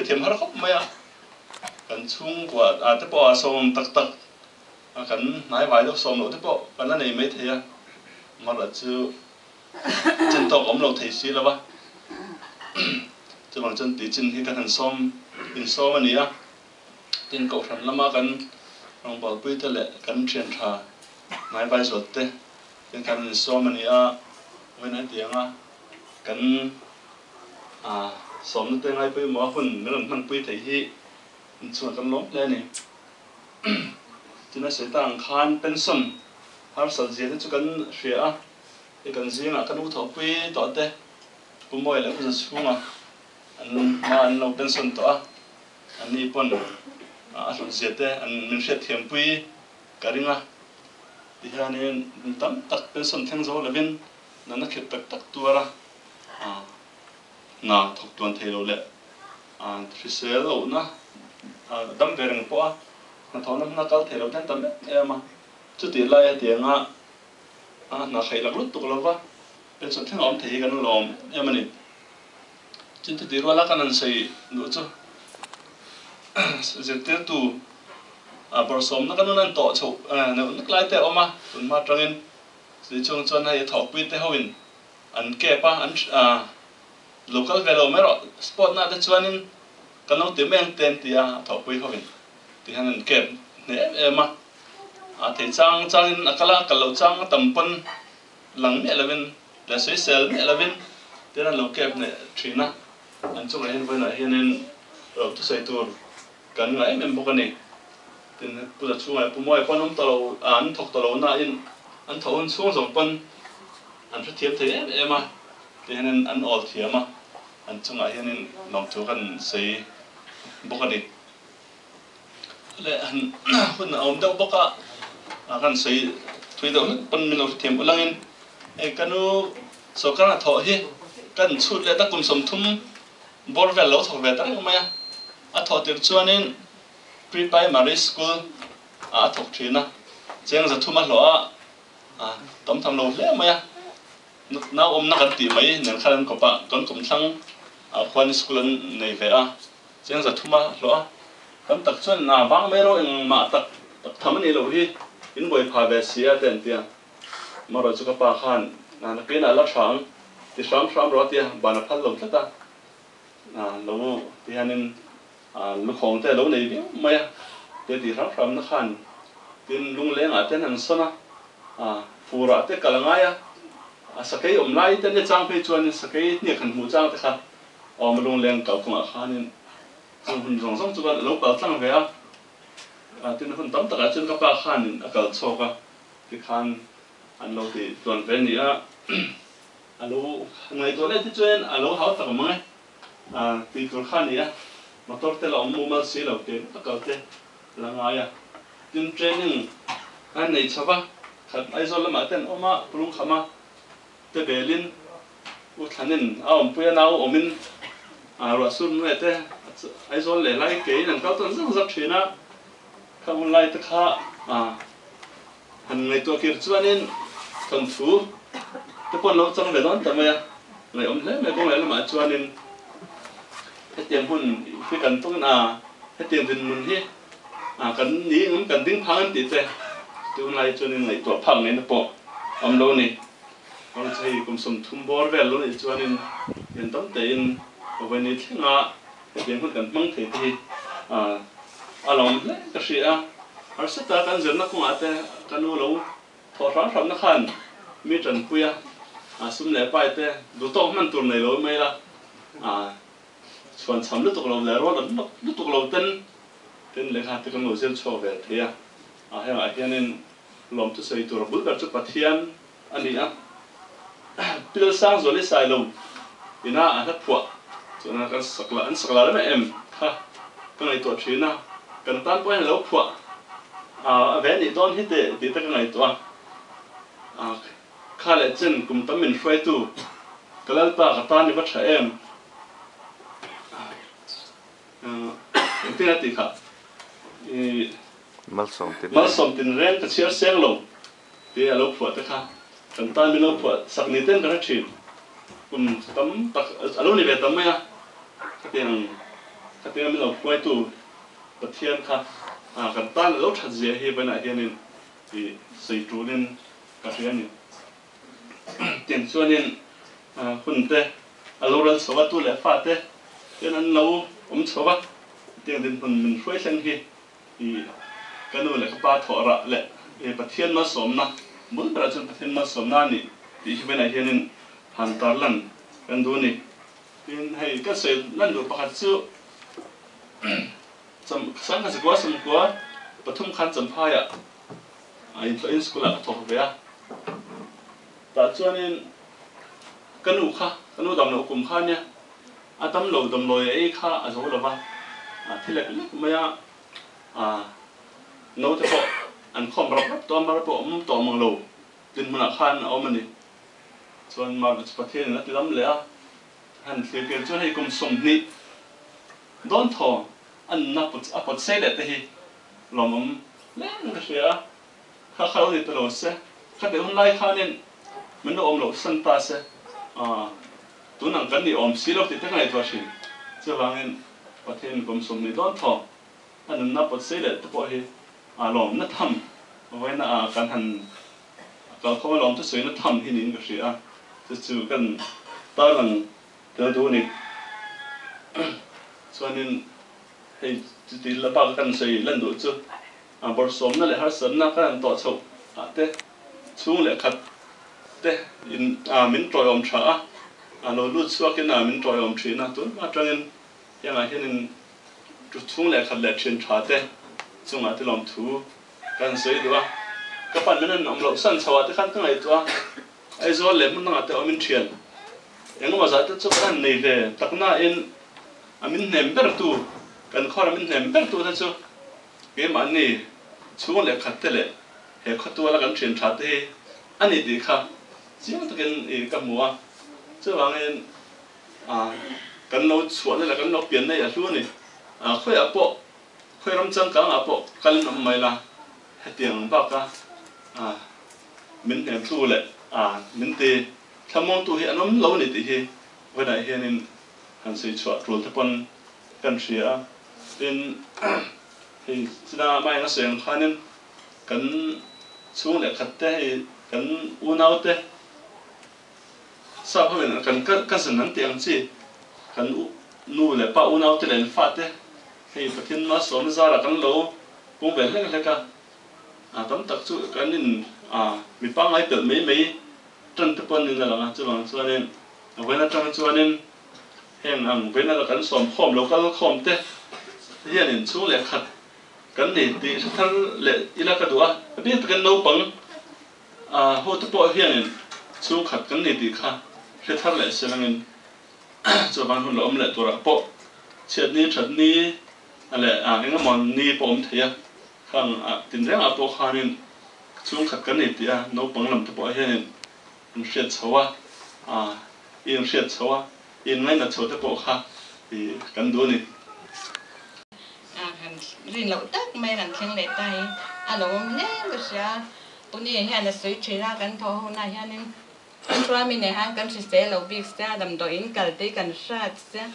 thiam har khawp mai a, kan chhungkua ah te pawh a sawm tak tak a, kan hnaivai deuh sawm loh te pawh kan la nei maithei a, amaherawhchu chu chin tawk a awm lo thei si lo va, chuvang chuan tih chin hi kan han sawm insawm a ni a, tin kohhran lama kan rawngbawlpui te leh kan thian tha hnaivai zawt te tin kan insawm a ni a, vawiin hetiang a kan sawmna te ngai pawimawh a hun min rawn hmanpui theih hi inchhungah kan lawm hle a ni. Tin a sawi ta ang khan pension harsat zia te chu kan hria a, hei kan zingah kan u thawhpui tawh te Pu Mawi leh Pu Zachhunga an hma an lo pension tawh a, anni pawn a hlut zia te an min hriatthiampui ka ring a. Tihianin mi tam tak pension thleng zo lovin nana khirh tak tak tuar a, hna thawk tuan thei lo leh hrisel lohna dam ve reng pawh a hnathawhna hmuna kal thei lo te an tam em em a. Chutih lai hetianga hna khaih lak lut tuk lova pension thleng a awm thei hi kan lawm em em a ni. Chin chutih ruala kan han sawi duh chu zirtirtu bawrhsawmna kan rawn tawh chhoh neuh nek lai te a awm a, tunhma atangin chutih chhung chuan hei thawkpui te hoin an kep a, an lo kal ve lo mai rawh sport na te chuanin kan lo ti mai ang te an ti a, thawkpui hoin ti hian an kep hneh em em a, a thei chang changin a kal a, kal loh chang a tam pawn lang miah lovin leh sawisel miah lovin tin an lo kep hneh thin a, an chungah hian vawiinah hianin lo thusawi tur kan ngah em em bawk a ni. Tin, Pu Zachhunga leh Pu Mawia pawn awm tawh lo, an thawk tawh lo nain an thawh hun chhung zawng pawn an hrethiam thei em em a, ti hianin an awl thiam a, an chungah hianin lawmthu kan sawi bawk a ni. Leh han hun a awm deuh bawk a, kan sawi thui deuh hlek pawn min lo hrethiam ulangin hei ka nu sawrkar hnathawh hi kan chhut leh ta kum 30 bawr vel lo thawk ve ta reng mai a, a thawh tir chuanin pre-primary school ah a thawk thin a, cheng 300 a hlawh a, tam tham lo hle mai a, nau awmna kan tih mai nen khan an kawp a, kan kum thlang ah khuan school an nei ve a. Cheng 300 a hlawh a, tam tak chuan na vang mai ro engmah tak tak tham a nih loh hi, in buai pha ve si a te an ti a. Amaherawh chu ka pa khan na nakinah la tha ang ti hram hram rawh a ti a, ban a phal lo tlat a, na lo ti hianin lukhawng te a lo nei viau mai a, te ti hram hram na khan tin lunglengah te an han sawn a, furah te kal a ngai a, a sakei awm lai te nia chang phei chuanin sakei hniak han hmuh chang te kha Awm lungleng kal kawngah khanin chung hun zawng zawng chu ka lo kal tlang ve a, tin hun tam takah chuan ka pa khanin a kal chhawk a, tikhan an lo ti tluan ve a ni a, a lo ngaihtuah leh te chuan a lo hau tak mang e, tih tur kha a ni a, motor te la awm mumal si lo te a kal te la ngai a, tin training a nei chho va, khat Aizawl lamah te an awm a, Pulungkhama te belin U Thlanin a awmpui a nau awmin ruah sur nuai te Aizawl leh lai keiin an kal tawn zak zak thin a, kha hun lai te kha han ngaihtuah kir chuanin thawnthu te pawh an lo chang ve dawn ta mai a, ngaihawm hle mai kawng leh lamah chuanin hetiang hun hi kan tawngin a hetiang dinhmun hi kan ni engemaw kan ding phang an tih te tunlai chuanin ngaihtuah phak ngaihna pawh awm lo a ni. Hmang chu hei kum 30 bawr vel lo nih chuanin lian tam tein Vawini thlenga hetiang hun kan hmang thei te hi a lawm hle ka hria a. Harsa ta kan zirna kawngah te ka nu lo thawh hram hramna khan mi tanpui a, sum leh pai te duhtawk hman tur nei lo mai la, chhuan cham lutuk lo leh rual lutuk lo ten ten lehkha te kan lo zir chhuak ve thei a. Hengah hianin lawmthu sawi tur bul ber chu Pathian a ni a, Pil Sangzual i sai lo ina a hla phuah chuan kan sak la an sak la rem em kha ka ngaihtuah thin a, kan tan pawh hian a lo phuah a ve nih dawn hi teh tih te ka ngaihtuah a, kha leh chen kum tam min hruaitu ka Lalpa ka tan i va tha em engtin a tih kha i Malsawm tinreng ka chhiar seng lo. Ti a lo phuah te kha kan tan min lo phuah sak ni ten ka hre thin. Kum tam tak a lo ni ve tam mai a, khatiang Khatianga min lo hruaitu Pathian kha kan tan a lo that zia hi vawiinah hianin i sawi tulin ka hria a ni. Tiang chuanin hun te a lo ral chho a, tu leh fa te hian an lo awm chho a, tiang dinhmun min hruai thleng hi i ka nu leh ka pa thawh rah leh Pathian malsawmna bul berah chuan Pathian malsawmna a nih tih hi vawiinah hianin han tarlan kan duh a ni. Tin, hei ka sawi lan duh pakhat chu Sangha Zakua Samkua pathum khan Champhaiah a inhlawhin school ah ka thawk ve a. Tah chuanin ka nu kha, ka nu damloh kum kha ania, a damlo damlawi a ei kha a zo lo va, a thi lek lek mai a, a naute pawh an khawm rap rap tawh a, mar pawh awm tawh mang lo dinhmunah khan a awm a ni. Chuan March Pathianin a ti dam leh a, han thlir tir chuan hei kum 20 dawn thaw a nunna a pawt sei leh te hi lawmawm leng ka hria a, kha kha lo ni ta lo se, khatih hun lai khanin min lo awm loh san ta se, tun ang kan ni awm si lo tih te ka ngaihtuah thin. Chuvangin Pathianin kum 20 dawn thaw a nunna pawt sei leh te pawh hi lawmna tham vawiina kan han Kalkhawm alawm chu sawina tham hi niin ka hria a, chu chu kan tarlang tel duh a ni. Chuanin hei chuti la bak a kan sawi lan duh chu bawrhsawmna leh harsatna kan han tawh chhoh ah te chhung leh khat te in min tawiawm tha a, a lo lut chhuakin min tawiawm thin a, tun hma atangin hengah hianin chhung leh khat leh thin tha te chungah te lawmthu Kan sawi duh a, ka pan min an awm loh san chho ah te khan ka ngaihtuah a, Aizawl leh hmun dangah te awmin thian engemaw zah te chu kan han nei ve tak nain a min hnem ber tu, kan khawra min hnem ber tu te chu keimahni chhung leh khat te leh he khawtuala kan thian tha te hi a ni tih kha chiang takin i ka hmu a, chuvangin kan lo chhuahna leh kan lo pianna hi a hlu a ni, khawiah pawh Khawi ram changkangah pawh kal in awm mai la, hetiang baka min hnemtu leh min ti thlamuangtu hi an awm lo a ni tih hi vawiinah hianin han sawi chhuah tul te pawn kan hria a. Tin, hei china mah eng a sawi ang khanin kan chhung leh khat te hei kan unau te sap hoin kan cousin an tih ang chi kan nu leh pa unau te leh an fate Hei Pathian malsawmna zarah kan lo pung ve hlek hlek a, a tam tak chu kan in a mi pangngai pelh mai mai tan te pawh an in a lang a, chuvang chuanin a vawiin atang chuanin heng ang vawiin a kan sawm khawm lo kal khawm te hianin chhung leh khat kan ni tih hre thar leh ila ka duh a, a bik takin naupang a ho te pawh hianin chhung khat kan ni tih kha hre thar leh se langin Chuvang hun la awm leh turah pawh chhiatni thatni leh engemaw ni pawh awm thei a, khang tinrengah pawh khanin chhungkhat kan ni tih a naupang lam te pawh hianin an hriat chho a, i inhriat chho a, i inngainat chho te pawh kha kan duh a ni. Han rin loh tak mai kan thleng leh ta hi a lo awm hle ka hria. Pune hian a sawi thin a, kan thawh hunah hianin Chuan mi nei han kan hrisel lo bik sia, damdawiin kal te hi kan hrat sia.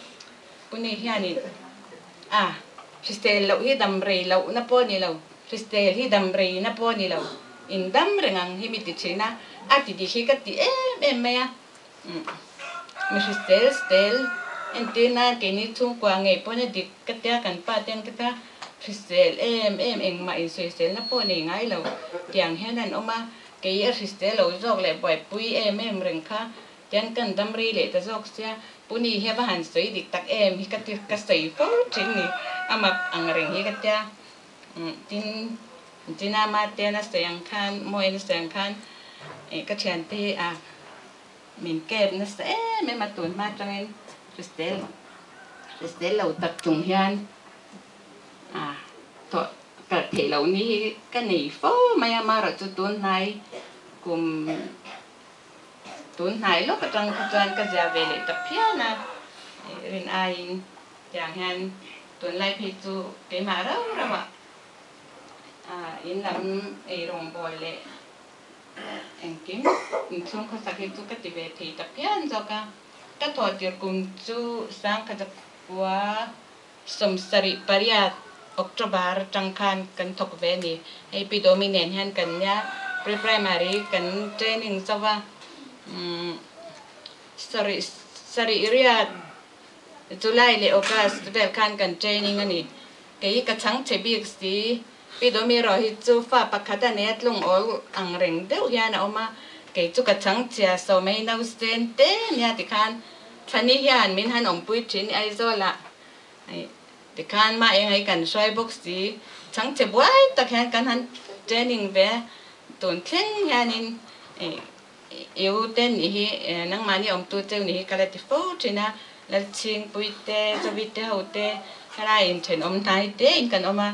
Pune hianin a hrisel loh hi dam rei lohna pawh a ni lo, hrisel hi dam reina pawh a ni lo, in dam reng ang hi mi ti thin a, a ti dik hi ka ti em em mai a. Mi hrisel stel entir nan keini chhungkua ngei pawn a dik ka tia kan pa te ang te kha hrisel em em engmah insawiselna pawh nei ngai lo tiang hian an awm a. Kei a hrisel lo zawk leh buaipui em em reng kha tian kan dam rei leh ta zawk sia, Puni hi a va han sawi dik tak em hi ka ti ka sawi fo thin ni, a mak ang reng hi ka tia. Tin, Gina Mate-an a sawi ang khan, Mawiin a sawi ang khan ka thiante hi a min kep nasa em em a tun hma atangin hrisel hrisel lo tak chung hian a thawh Kalh theih loh ni hi ka nei fo mai a, amaherawhchu tun hnai kum tun hnai lawk atang kha chuan ka zia ve leh ta phian a, rin aiin tiang hian tunlai phei chu keimah rau rau ah in lam ei rawngbawl leh engkim inchhung khawsak hi chu ka ti ve thei ta phian zawk a, ka thawh tir kum chu sangkhat a kua. 78 October atang khan kan thawk ve a ni. Hei Pi Domi nen hian kan nia pre-primary kan training zo va, sarih sarih riat July leh August vel khan kan training a ni. Kei ka chhang che bik si. Pi Domi erawh hi chu fa pakhat a nei a tlung awl ang reng deuh hian a awm a, kei chu ka chhang chhia sawmei nausen te nia tikhan Thani hian min han awmpui thin Aizawl ah tikhan mah engai kan hruai bawk si, chhang che buai tak hian kan han training ve tun thleng hianin I u te nih hi nangmahni awmtu cheu nih hi ka la ti fo thin a, Lalchhingpui te, Chawi te ho te, helai inthenawm hnai te in kan awm a,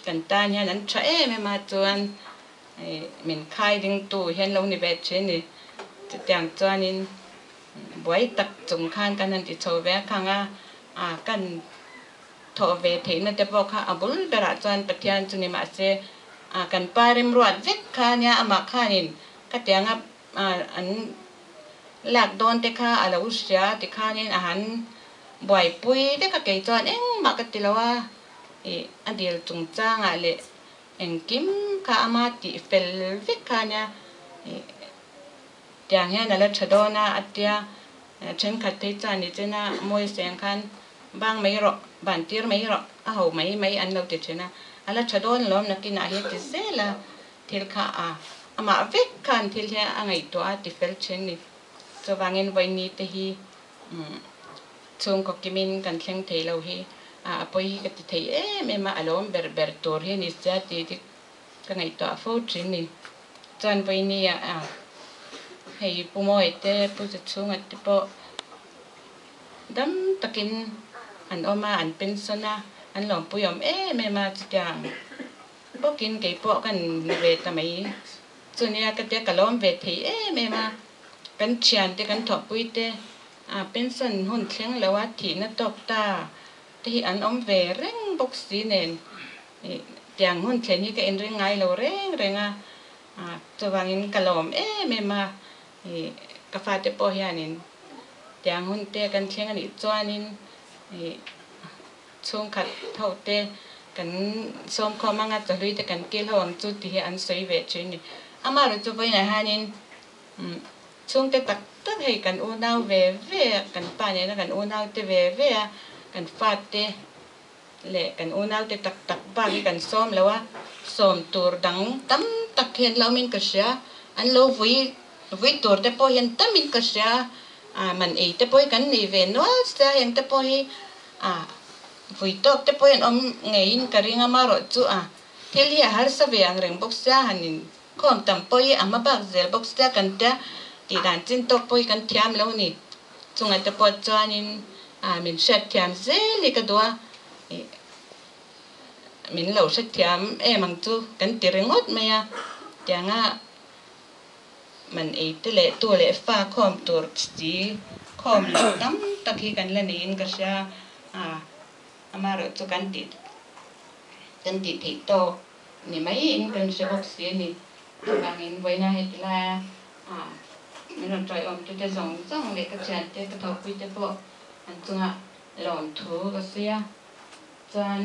kan tan hian an tha em em a, chuan min khai dingtu hian lo ni ve thin ni. Chutiang chuanin buai tak chung khan kan han ti chho ve a khang a, kan thawh ve theihna te pawh kha a bul berah chuan Pathian chu ni mahse kan pa remruat vek kha nia amah khanin Khatianga an lak dawn te kha a lo hria tikhanin a han buaipui vek a, kei chuan engmah ka ti lo a, ih a dil chungchangah leh engkim kha ama tih fel vek kha ania, ih tiang hian a la tha dawn a a tia, thenkhat phei chuan ni chena mawi seng khan bang mai rawh, ban tir mai rawh, a ho mai mai an lo ti thin a, a la tha dawn lawm nakinah hi ti zel a. Thil kha a amah vek khan thil hi a ngaihtuah a ti fel thin ni. Chuvangin vawiini te hi chhungkaw kimin kan thleng thei lo hi a pawi hi ka ti thei em em a, a lawm ber ber tur hi a ni sia tih hi ka ngaihtuah fo thin ni. Chuan vawiini ah hei Pu Mawi te Pu Zachhunga te pawh dam takin an awm a, an pension a, an lawmpui awm em em a chutiang. Bawkin kei pawh kan ni ve ta mai. Chu nia ka tia ka lawm ve thei em em a, kan thiante kan thawhpui te pension hun thleng lo a thihna tawk ta te hi an awm ve reng bawk si nen tiang hun thlen hi ka inring ngai lo reng reng a, chuvangin ka lawm em em a, ka fate pawh hianin tiang hun te kan thleng a nih chuanin Chhungkhat ho te kan sawmkhawm anga chahlui te kan kil ho ang chu ti hi an sawi ve thin a ni. Amaherawh chu vawiinah hianin chhungte tak tak hei kan unau ve ve a, kan pa nena kan unau te ve ve a, kan fate leh kan unau te tak tak bak hi kan sawm lo a, sawm tur dang tam tak hian lo awmin ka hria, an lo vui vui tur te pawh hian tamin ka hria a, man ei te pawh hi kan nei ve nual sia heng te pawh hi A vui tawk te pawhin awm ngeiin ka ring a, marawh chu a thil hi a harsa ve ang reng bawk sia, han inkhawm tam pawh hi a hma bak zel bawk sia kan tia tih dan chin tawk pawh hi kan thiam lo ni. Chunga te pawh chuanin a min hriat thiam zel hi ka duh a, ih min lo hrethiam em ang chu kan ti ringawt mai a, tianga Man ei te leh tu leh fa khawm tur chi khawm loh tam tak hi kan la neiin ka hria a, amaherawh chu kan tih kan tih theih tawk ni maiin kan hre bawk si a ni. Chuvangin vawiina heti laia a min rawn ṭawihawm tute zawng zawng leh ka thiante ka thawhpui te pawh an chungah lawmthu ka sawi a, chuan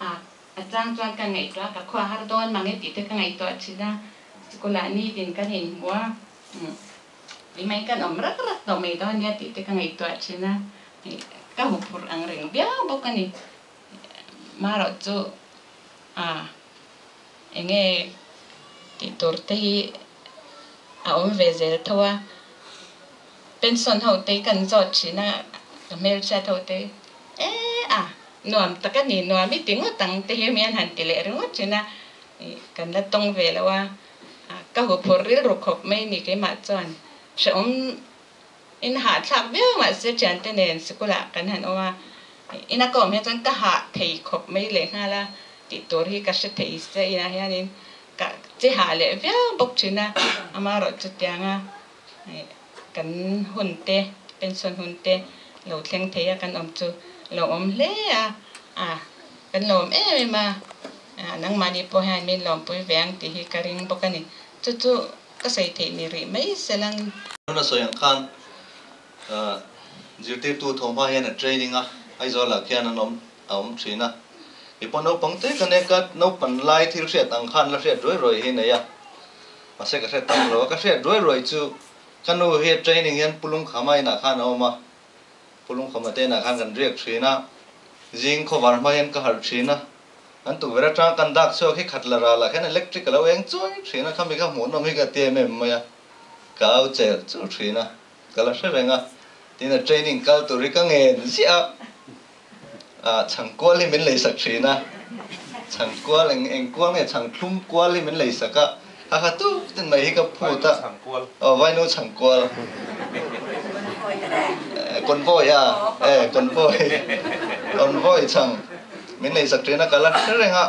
a A chang chuan ka ngaihtuah ka khua har dawn mang e tih te ka ngaihtuah thin a, school ah nitin kan inhmu a, i mai kan awm rak rak tawh mai dawn nia tih te ka ngaihtuah thin a, ka huphurh ang reng viau bawk a ni. Marawh chu a eng nge tih tur te hi a awm ve zel tho a, pension ho te hi kan zawt thin a, ka hmelchhiat ho te hi e a. Nuam tak a ni, nuam i ti ngawt ang te hi mian han ti leh ringawt thin a, kan la tawng ve lo a, ka huphurh rilru khawp mai ni keimah chuan hrehawm in hahthlak viau mahse thiante nen sikulah kan han awm a, ina ka awm hian chuan ka hah thei khawp mai lehnghal a tih tur hi ka hre thei se inah hianin ka che hah leh viau bawk thin a, amaherawh chutianga kan hun te, pension hun te lo thleng thei a kan awm chu lo awm hle a, a kan lawm em em a, nangmahni pawh hian min lawmpui ve ang tih hi ka ring bawk a ni. Chu chu ka sawi theih ni rih mai selang. Tuna sawi ang khan zirtirtu thawmhma hian a training a, Aizawl ah khian an awm. a awm thin a. Kei pawh naupang te ka nek a, naupan lai thil hriat ang khan la hriat ruai ruai hi nei a. Mahse ka hre tam lo a, ka hriat ruai ruai chu ka nu hi training hian Pulungkhama inah khan a awm a, Pulungkhama te inah khan kan riak thin a, zing khawvar hma hian ka harh thin a, an tukverh atanga kan dak chhuak hi khat la ral ah khan electric a lo eng chuai thin a, khami kha hmuhnawm hi ka ti em em mai a, ka au chel chur thin a, ka la hre reng a, tin a training kal tur hi ka ngen ziah a. Ah chhang kual hi min lei sak thin a, chhang kual eng eng kual nge chhang thlum kual hi min lei sak a, ha kha tuk tin mai hi ka phut a, aw vainu chhang kual convoy a e convoy convoy chhang min lei sak thin a ka la hre reng a,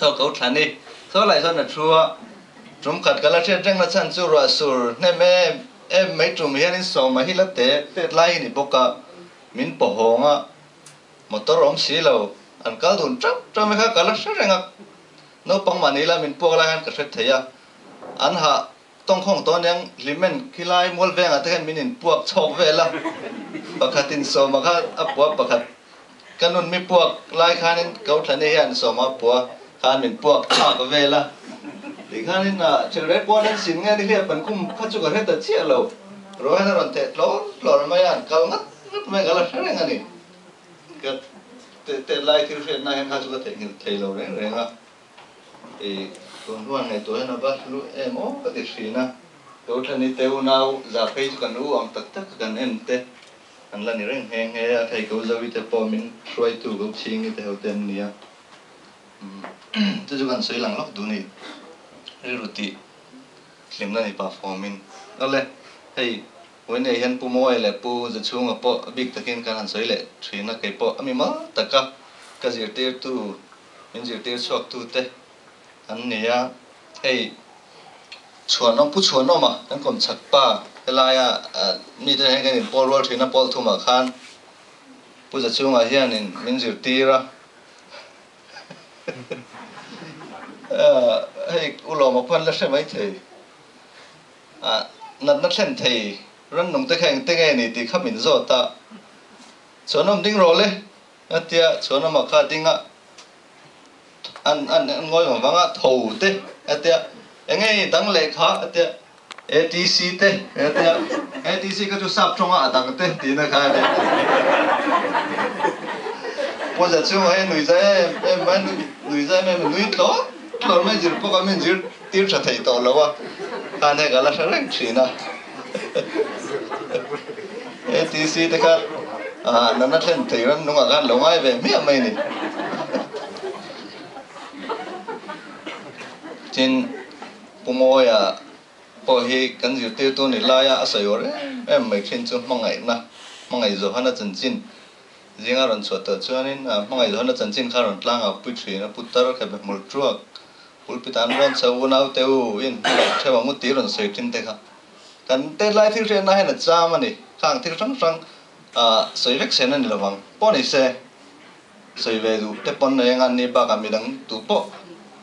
saw ko thlan i saw lai sawn a thu a, tum khat ka la hriat reng na chhan chu ruah sur hnem em em mai tum hianin sawma hi la te pet lai hi ni bawk a. Min pawhawng a, motor awm si lo, an kal dun teuh teuh mai kha ka la hre reng a, naupang mah ni la min puak lai khan ka hre thei a, an hah tawngkhawng tawh aniang hlimen khilai mual vengah te khan min inpuak chhawk vel a, pakhat in sawma kha a pua pakhat ka nun mi puak lai khanin Kothani hian sawma a pua khan min puak thlak vel a, tikhanin thilrek kual an sin nge ni hliap kan khum kha chu ka hre ta chiah lo. Rohan a rawn theh tlawr tlawr mai a, an kal ngat ngat mai ka la hre reng a ni. Ka tet lai thil hriatna hian kha chu ka theihnghilh thei lo reng reng a. I tun huan ngaihtuah hian a va hlu em aw ka ti thin a. Tothani te unau za phei chu kan u ang tak tak a kan en te an la ni reng nghe nghe a, thei ko Zoe te pawh min hruaitu ko Chhingi te ho te an ni a. Chu chu kan sawi lang lawk duh ni rilru tih. Hlimna ni pah fawmin. Awle, hei Uainei hian Pu Mawia leh Pu Zachhunga pawh a bik takin kan han sawi leh thin a, kei pawh a mi mal taka ka zirtirtu, min zirtir chhuaktute an ni a. Hei Chhuanawm, Pu Chhuanawma kan kawm chak pa helaia mite hian kan inpawl rual thin a, pawl thumah khan Pu Zachhunga hianin min zirtir a. Hei u lawma pawh an la hre mai thei. Natna thlen thei rannung te kha engte nge ni tih kha min zawt a, Chhuanawm ding rawh le a tia, Chhuanawma kha ding a, an an ngawi vang vang a, tho te a tia, enge i dang leh kha a tia, ATC te a tia, ATC kha chu sap tawnga a dang te tihna kha a ni. Pu Zachhunga hi nui zai em em mai, nui zai em em, nui tlawr tlawr mai zir pawh kha min zir tir tha thei tawh lo a, khan hei ka la hre reng thin a. ATC te kha nana thlen thei ram nungah khan lo ngai ve hmiah mai ni. Tin. Pu Mawia pawh hi kan zirtirtu ni laia a sawi awr em em mai thin chu hmangaihna, hmangaih Johana chanchin zinga rawn chhuah tawh chuanin hmangaih Johana chanchin kha rawn tlang a pui thin a, Putar khabe hmul tuak pulpit an rawn chho unau te u in hmangaih theuh ang u tih rawn sawi thin te kha kan tet lai thil hriatna hian a cham a ni. Khang thil hrang hrang sawi vek sen a ni lovang pawh ni se. Sawi ve duh te pawn nei anga ni bakah midang tu pawh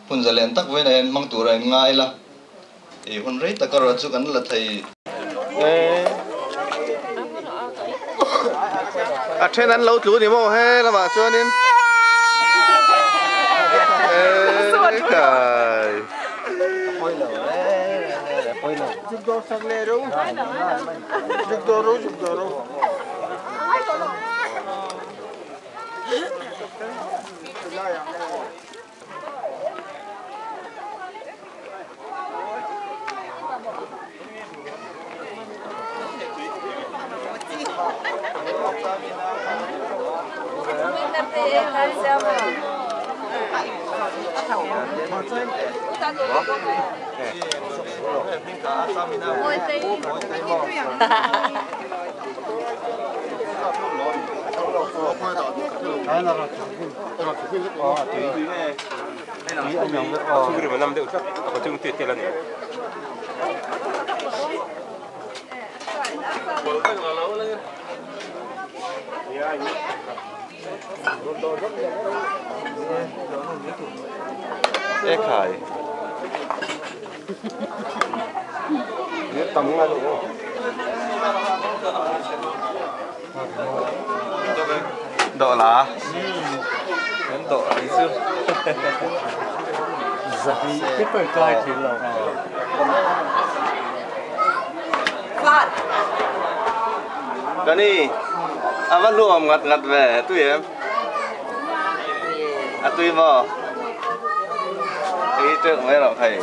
hun zalen tak vawiin ah hian hmang tur a in ngai la, i hun rei tak erawh chu kan la thei. A then an lo tlu ni maw he lamah chuanin e kai. E khai. Độ lá. Độ ấy chứ. Cái bờ cai thì là cái này à vẫn luôn ngặt ngặt về tôi em à tôi mà ý tưởng mấy lòng thầy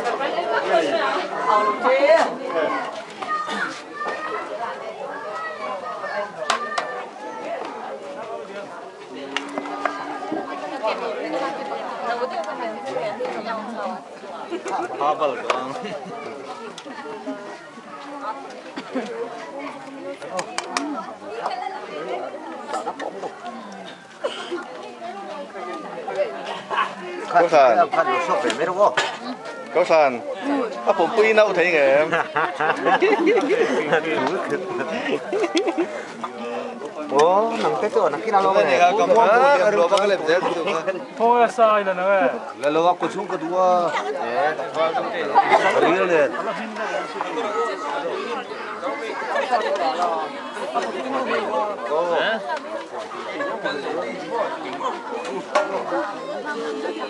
Có sàn. Có sàn. À,ผมปุ้ยเน่าthấy nghe. Ồ, nắng tết rồi, nắng khi nào lâu này. Thôi sai là nó. Là lâu có xuống có đua. Lên.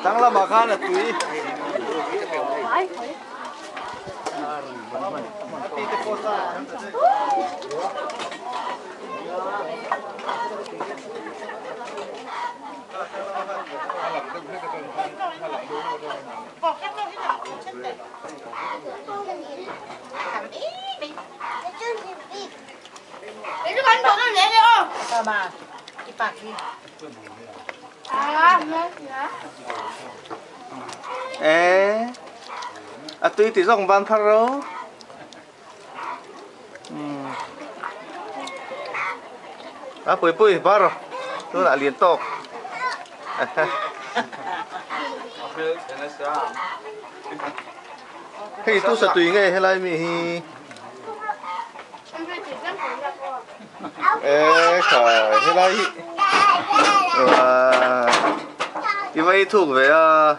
Thằng là mà khan là tùy. Ê, à tuy thì dòng van phát rô. À bụi bụi bắt rồi, tôi lại liên tục. Hey, tôi sẽ tùy ngay hay là mình. Ê, khởi hay là. Như vậy thuộc về à.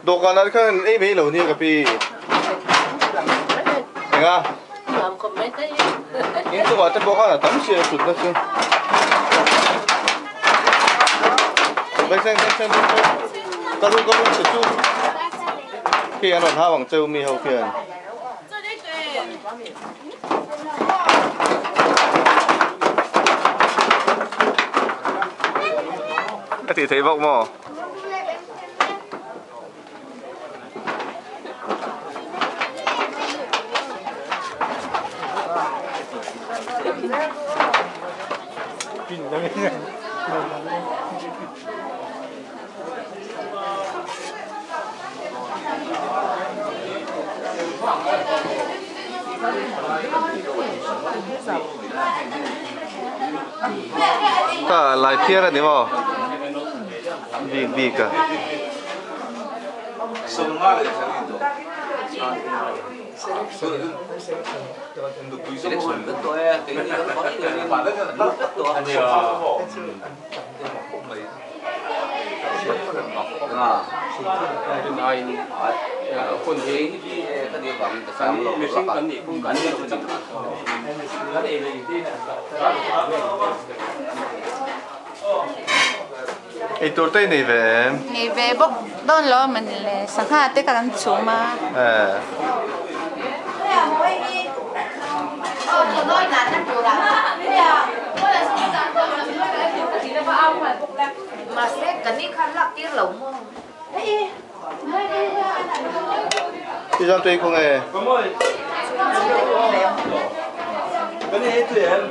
Đồ còn ăn không? Ấy mấy lâu như cái gì? Nghe. Nhưng tôi bảo tôi bỏ là tắm xe sụt nó chứ. Bây giờ xem xem có luôn sụt chú. Khi ăn hai bằng châu mì hậu kiền. Cái thì thấy vọng mò. Ta lại phía là gì mà? Việc việc à? Ei tortei nei ve. Nei ve bốc đón lo mình là sáng hạ tới cả chú mà. Mà sẽ cần đi khăn lắc tiếng lồng không? Đi ra tuy không nghe. Cái này tụi em.